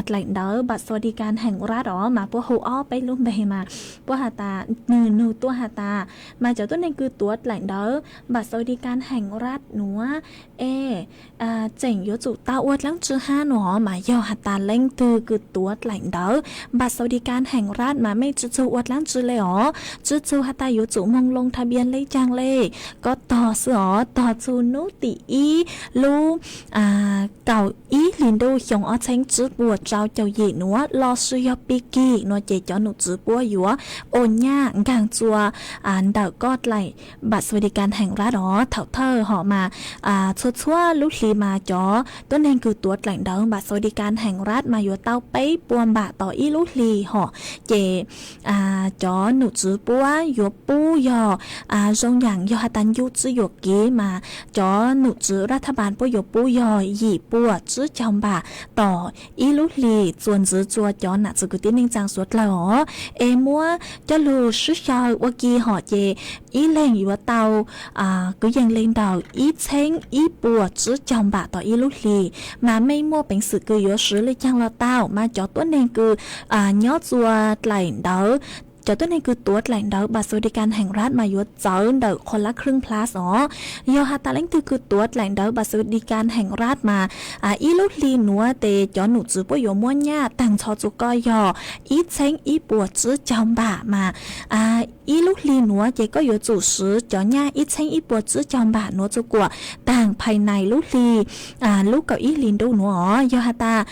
dlaim ntawv bat xav di kas heem rab os, mas puab hu ob peb lub npe mas puab has tas nwg nug tuaj has tas mas cov tuab neeg kws tuav dlaim ntawv bat xav di kas heem rab nuav es tseem yuav tsum tau ua dlaab tsi hab no, mas yog has tas leej twg kws tuav dlaim ntawv bat xav di kas heem rab mas mej tsi txug ua dlaab tsi le os, tsi txug has tas yuav tsum moog loo tha npias le caag le. Koj tog xwb os, tog txug nub tim ib lub kaum ib hlis ntuj xyoo ob txheeb tsib puas rau caum yim nuav lossis yog pib kig no ces cov num tswv puab yuav ua nyaj nkaag txuas ntawm koj dlaim bat xav di kas heem rab os. Thaum thawj hom mas txhua txhua lub hli mas cov tuab neeg kws tuav dlaim ntawv bat xav di kas heem rab mas yuav tau peb puas npam tom ib lub hli hom, ces cov num tswv puab yuav pub yog zoo yaam yog has tas ncu tsi yuam kev mas cov num tswv rab thab npas puab yuav pub yog yim puas tsib caug npam tom ib lub hli txuas ntxiv txuas cov nam txiv kwv tij neej tsaa suav dlawg os. Es muab coj lug sib xyaw ua ke hom ces ib leeg yuav tau kwv yees le ntawm ib txheeb ib puas tsib caug npam tom ib lub hli. Mas mej muaj peev xwm kws yuav siv le caag los tau, mas cov tuab neeg kws nyob txuas dlaim ntawv, cov tuab neeg kws tuav dlaim ntawv bat xav di kas heem rab mas yuav txawv ntawm qhua lab khwb plus os. Yog has tas leej twg kws tuav dlaim ntawv bat xav di kas heem rab mas ib lub hli nuav tes cov num tswv puab yuav muab nyaj taag nrho txug koj yog ib txheeb ib puas tsib caug npam mas ib lub hli nuav ces koj yuav tsum siv cov nyaj ib txheeb ib puas tsib caug npam nuav txug kuam taag phais nais lub hli lub kaum ib hli ntuj nuav os. Yog has tas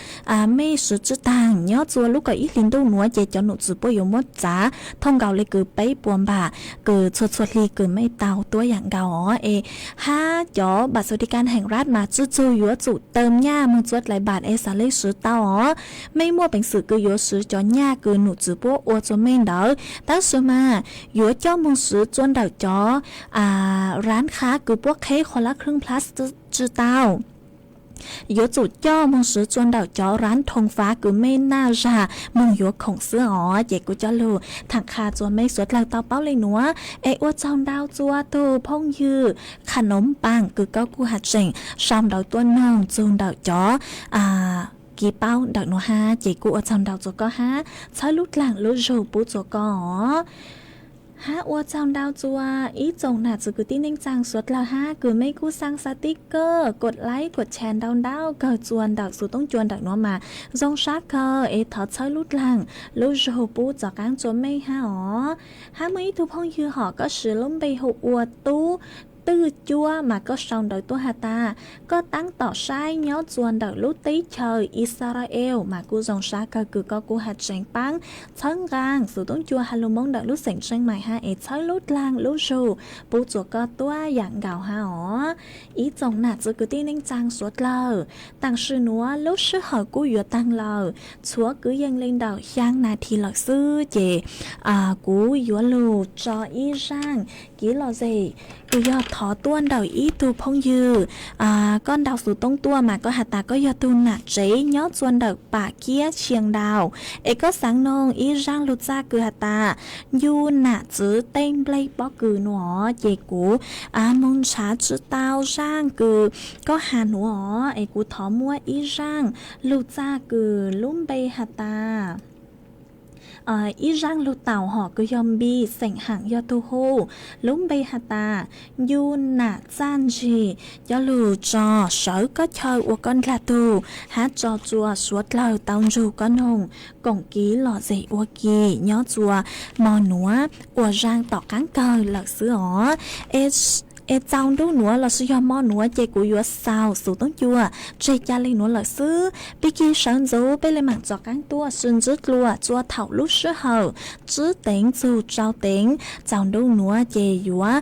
mej siv tsi taag nyob txuas lub kaum ib hli ntuj nuav ces cov num tswv puab yuav muab txav thooj nkaus le kws peb puas npam kws txhua txhua hli kws mej tau tuab yaam nkaus os. Es hab cov bat xav di kas heem rab mas tsi txug yuav tsum tawm nyaj moog txuas dlaim npam es xaav le siv tau os. Mej muaj peev xwm kws yuav siv cov nyaj kws num tswv puab ua txuas mej ntawd, tab sis mas yuav coj moog siv txuas ntawm cov rab khab kws puab qheb qhua lab khwb plus tsi tau. yuav tsum coj moog swv tsua ntawm cov rab thoo fav kws mej naj zag moog yuav khoom xwb os. Ces kuv coj lug tham qha tsua mej suav dlawg tau paub le nuav. Es ua tsaug ntau tsua tug phooj ywg Qha Noov Paam kws koj kuj has tseem sau ntawv tuaj noog txug ntawm cov kiv paub ntawm nuav hab, ces kuj ua tsaug ntau tsua koj hab, txhawb lub dlaag lub zug pub tsua koj os. Hab ua tsaug ntau tsua ib tsoom nam txiv kwv tij neej tsaa suav dlawg hab kws mej kuj xaa xaa tib kawj kuas laib kuas tshare ntau ntau kawg tsua ntawm xuv toob cua ntawm nuav mas zoo sab kawg es thov txhawb lub dlaag lub zug pub tsov qaab tsua mej hab os. Hab muaj ib tug phooj ywg hom koj siv lub npe hu ua Tub Twj Cuab mas koj sau ntawv tuaj has tas koj taab tom saib nyob tsua ntawm lub teb chaws Israel mas kuj zoo sab kawg kws koj kuj has tseem paab txhawb nqaa xuv toob cua has lug Moob ntawm lub xeem Tsheej Maim hab es txhawb lub dlaag lub zug pub tsua koj tuab yaam nkaus hab os. Ib tsoom nam txiv kwv tij neej tsaa suav dlawg, taam sim nuav lub sij hawm kuj yuav taag lawm, tshuav kwv yees le ntawm xyaa nas this lawm xwb ces kuv yuav lug tso ib zaaj kiv lom zem kws yog thov tuaj ntawm ib tug phooj ywg. Koj ntau xuv toob tuaj mas koj has tas koj yog tug nam tsev nyob tsua ntawm Pam Kiab Xias Ntaus, es koj xaav noog ib zaaj lug txaj kws has tas ncu nam txiv tej nplej pob kws nuav ces kuv moog nrhav tsi tau zaaj kws koj has nuav os, es kuv thov muab ib zaaj lug txaj kws lub npe has tas ib zaaj lug taus hom kws yog npis xeem haam yog tug hu lub npe has tas ncu nam txaj ntsig, coj lug tso sawv koj chaw ua koj ndlag tug hab tso tsua suav dlawg tau nrug koj noog koom kiv lom zem ua ke nyob tsua mo nuav ua zaaj tom qaab kawg lawm xwb os. Es txaus ntuj nuav lossis yog mo nuav ces kuv yuav xaus xuv toob cua tseg ca le nuav lawm xwb. Pig kig sawv ntxuv peb le maam tsov qaab tuaj sib ntsib dlua tsua thaum lub sij hawm tsib teev txug rau teev. Txaus ntuj nuav ces yuav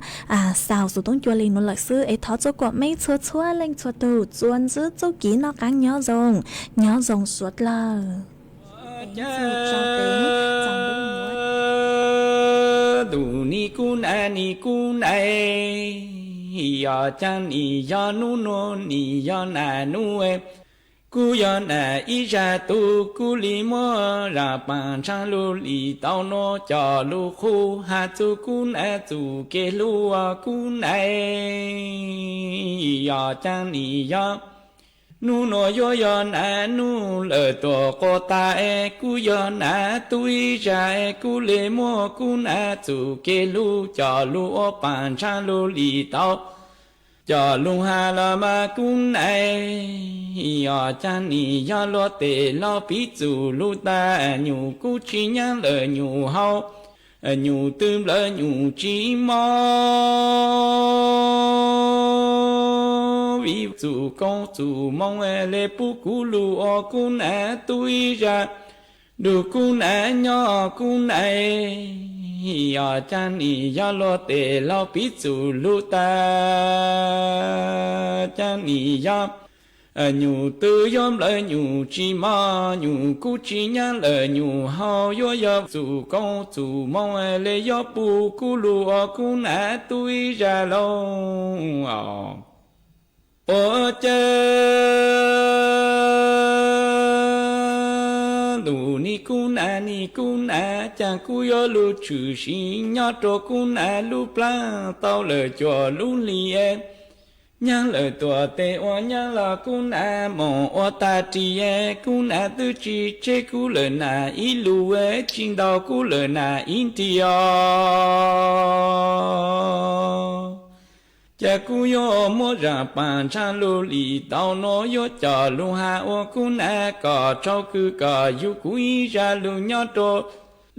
xaus xuv toob cua le nuav lawm xwb es thov tsua kuam mej txhua txhua leej txhua tug tsua ntsib txuj kev noj qaab nyob zoo, nyob zoo suav dlawg. Tus nim kub nam nim kub nam, yog caag nim yog nub nuav nim yog nam nub, kuv yog nam ib zag tug kuv le muab zam paam ntshav lug li tau nuav coj lug qhu has txug kuv nam txuj kev hlub kub nam. Yog caag nim yog nub nuav yuav yog nam nub lawm tuam quas tas, kuv yog nam tub ib zag kuv le muab kuv nam txuj kev hlub coj lug ua paam ntshav lug li tau coj lug has los mas kub nam. Yog caag nim yog luag tes los piv txuj lug tas, nyuj kub tsi nyaab lawm nyuj hau, nyuj tw nplawm nyuj tsi mob, vim txuj koob txuj moo le pub kuv lug ua kub nam tub ib zag nrug kub nam nyob kub nam. Yog caag nim yog luag tes los piv txuj lug tas, caag nim yog nyuj tw yuav nplawm nyuj tsi mob, nyuj kub tsi nyaab lawm nyuj hau, yuav yog txuj koob txuj moo le yuav pub kuv lug ua kub nam tub ib zag lauj. Ua caag ntuj nim kub nam nim kub nam, caag kuv yuav lug tshwm sim nyob rua kub nam lub plaab tau lawm cuaj lub hli. Nyaab lawm tuam tes ua nyaab los kub nam moog ua tag ris, kub nam twb tsi tseg kuv lawm nam ib lug, tsi ntaus kuv lawm nam ib nrig os. Ces kuv yuav muab zam paam ntshav lug li tau nuav yuav coj lug has ua kub nam kom tsaug kws kom yug kuv ib zag lug nyob rua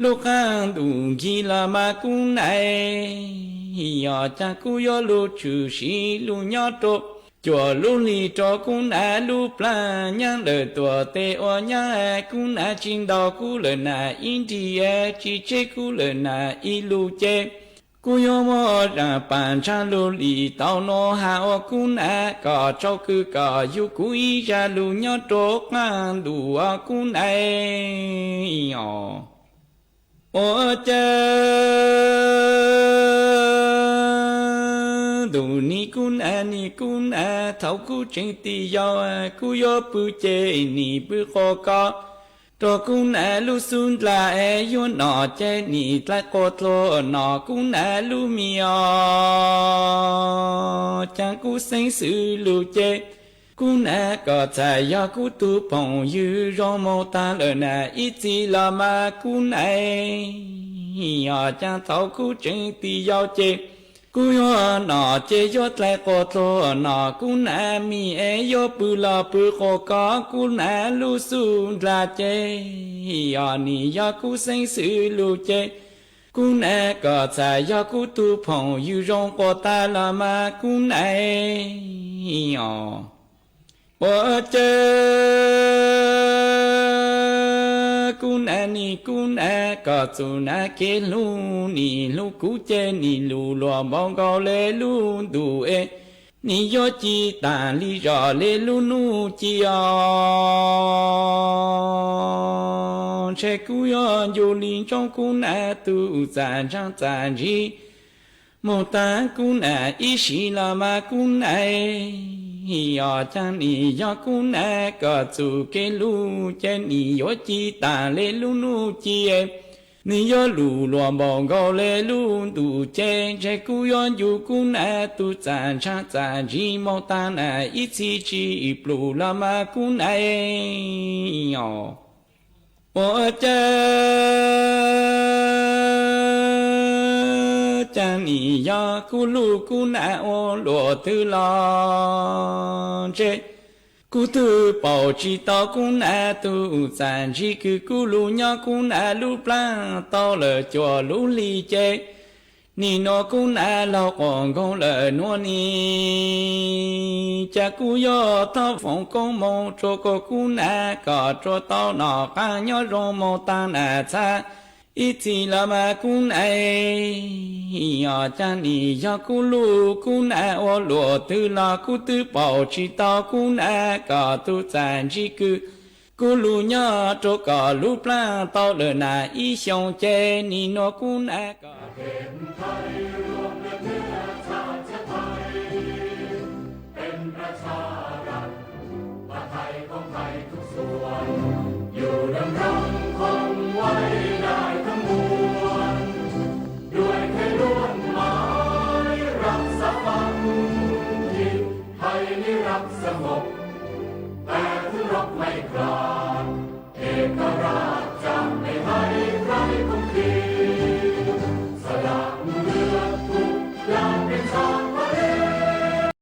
lub qaab ntuj nkig los mas kub nam. Yog caag kuv yuav lug tshwm sim lug nyob rua cuaj lub hli rua kub nam lub plaab. Nyaab lawm tuam tes ua nyaab, kub nam tsi ntaus kuv lawm nam ib nrig, tsi tseg kuv lawm nam ib lug ces kuv yuav muab zam paam ntshav lug li tau nuav has ua kub nam kom tsaug kws kom yug kuv ib zag lug nyob rua qaab ntuj ua kub nam os. Ua caag Ntuj nim kub nam nim kub nam, thaum kub tseem tij yau, kub yuav pw ces nim pw qos kos rau kub nam lub xub ndlas es yuav nom ces nim dlai qos dluag nom kub nam lub mis os. Caag kub xeeb xwm lug ces kub nam kom txhais yog kub tug phooj ywg zoo moog taag lawm na ib txhis los mas kub nam os. Caag thaum kub tseem tij yau ces kub yuav nom ces yuav dlai qos dluag nom kub nam mis es yuav pw los pw qos kos kub nam lub xub ndlas ces os nim yog kub xeeb xwm lug ces kub nam kom txhais yog kub tug phooj ywg zoo quas taag los mas kub nam os. Ua cas kub nam nim kub nam kom txug nam kev hlub nim hlub kuv ces nim lug luag npaum nkaus le lub ntuj es nim yuav ci taag le zog le lub nub ci os. Ntshe kub yuav ncu le ntsoov kub nam tug txaj ntshaaj txaj ntsig moog taag kub nam ib sim los mas kub nam os. Caag nim yog kub nam kom txug kev hlub ces nim yuav ci taag le lub nub ci, nim yuav lug luag npaum nkaus le lub ntuj ces ntshe kub yuav ncu kub nam tug txaj ntshaaj txaj ntsig moog taag na ib txhis tsi plug los mas kub nam os. Ua cas caag nim yog kub lug kub nam ua luam twg los ntshe kub twb paum tsi tau kub nam tug txaj ntsig kws kub lug nyob kub nam lub plaab tau lawm cuaj lub hli ces nim nuav kub nam laug quas nkoog lawm nuav nim. Cas kub yuav thov foom koob moog rua koj kub nam kom rua tau nom qaab nyob zoo moog taag nam txhad ib txhis los mas kub nam os. Caag nim yog kub lug kub nam ua luam twg los kub twb paum tsi tau kub nam kom tug txaj ntsig kws kub lug nyob rua kom lub plaab tau lawm na ib xyoos ces nim nuav kub nam kom